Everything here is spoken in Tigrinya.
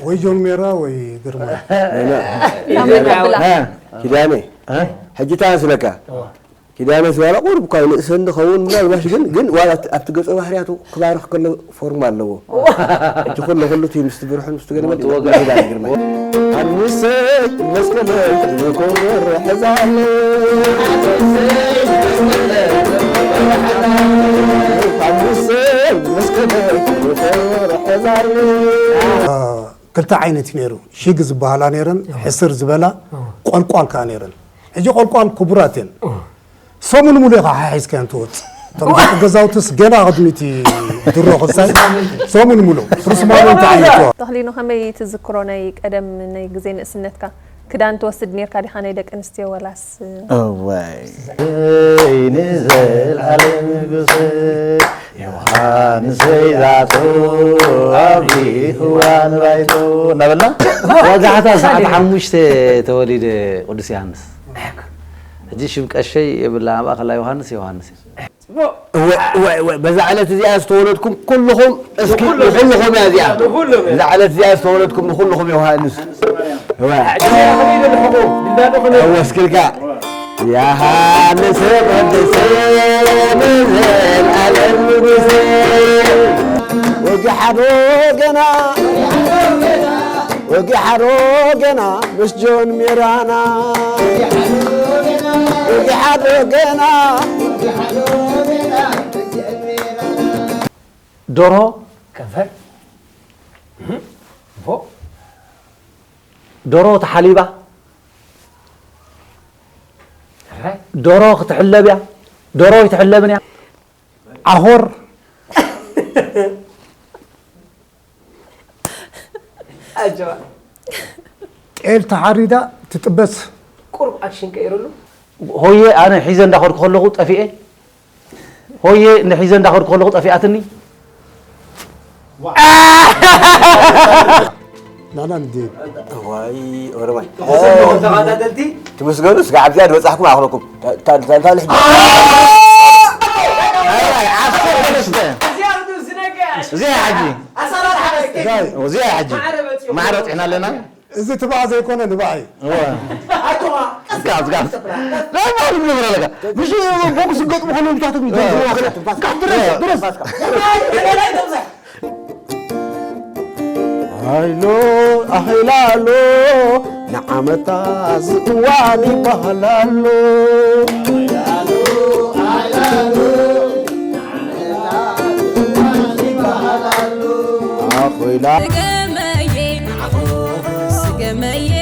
ወይ ጆን ሜራ ወይ ግርማ። እ፣ ኪዳነ ሕጂ ታስለካ ኪዳነ ዝባላ ቁርብ እኳ ንእሰን ንኸውን ምናልባሽ ግን ግን ዋላ ኣብቲ ገጸ ባህርያቱ ክባርኽ ከሎ ፎርም ኣለዎ። እቲ ኩሉ ኩሉ እቲ ምስቲ ብርሑን ምስቲ ገለ መለ ወጋ። ይላል ግርማ። ኣንሰይ መስቀለይ ዝኮርር ሕዛለ ኣንሰይ መስቀለይ ዝኮርር ሕዛለ ክልተ ዓይነት እዩ ነይሩ። ሺግ ዝበሃላ ነይረን፣ ሕስር ዝበላ፣ ቆልቋል ከዓ ነይረን። ሕጂ ቆልቋል ክቡራት እየን። ሰሙን ሙሉ ኢኻ ሓሒዝካየን ትወጽእ። እቶም ደቂ ገዛውትስ ገና ቅድሚቲ ድሮ ክሳይ ሰሙን ሙሉ ፍርስማኖ እንታይ ዓይነት ተኽሊኖ ከመይ ትዝክሮ ናይ ቀደም ናይ ግዜ ንእስነትካ ክዳን ትወስድ ኔርካ ዲኻ ናይ ደቂ ኣንስትዮ ወላስ እዋይ ንዘልኣለም ንጉስ ዮሃንስ ዘይዛቱ ኣብሪህዋ ንባይቱ እናበልና ወጋሕታ ሰዓት ሓሙሽተ ተወሊደ ቅዱስ ዮሃንስ ሕጂ ሽም ቀሸይ የብላ ኣብኣ ከላ ዮሃንስ ዮሃንስ እዩ በዛ ዕለት እዚኣ ዝተወለድኩም ኩልኹም እስኪ ንኩልኹም እያ እዚኣ እዛ ዕለት እዚኣ ዝተወለድኩም ንኩልኹም ዮሃንስ ወስክልካ ዮሃንስ ቅዱስ ንዘልኣለም ንጉስ ወጊሓዶ ገና ወጊሓዶ ገና ምስ ጆን ሜራና ወጊሓዶ ገና ዶሮ ከንፈር ፎ ዶሮ ተሓሊባ ዶሮ ክትሕለብ እያ ዶሮ ኣይትሕለብን እያ ዓኾር ኣጀባ ጤል ተሓሪዳ ትጥበስ ቁሩብ ኣክሽን ቀይረሉ ሆየ ኣነ ሒዘ እንዳኸድኩ ከለኹ ጠፊኤ ሆየ ንሒዘ እንዳኸድኩ ከለኹ ጠፊኣትኒ ናና ንዴ ዋይ ኦረማይ ተኸታተልቲ ትመስገኑ ስጋዕ ኣብዚኣ ዝበጻሕኩም ኣኽለኩም ታልሒ እዚኣ ሕጂ እዚኣ ሕጂ ማዕረ በፂሕና ኣለና እዚ ትባዕ ዘይኮነ ንባዕ እዩ ዝጋብ ዝጋብ ናይ ባዕሉ ዝገብረ ኣለካ ምሽ ቦክስ ዝገጥሙ ከለዉ ብታሕቶም ይዘርዝሩ ድረስ ድረስ ሃይሎ ኣኺላሎ ንዓመታ ዝእዋን ይበሃል ኣሎ ኣኺላ ስገመየ ስገመየ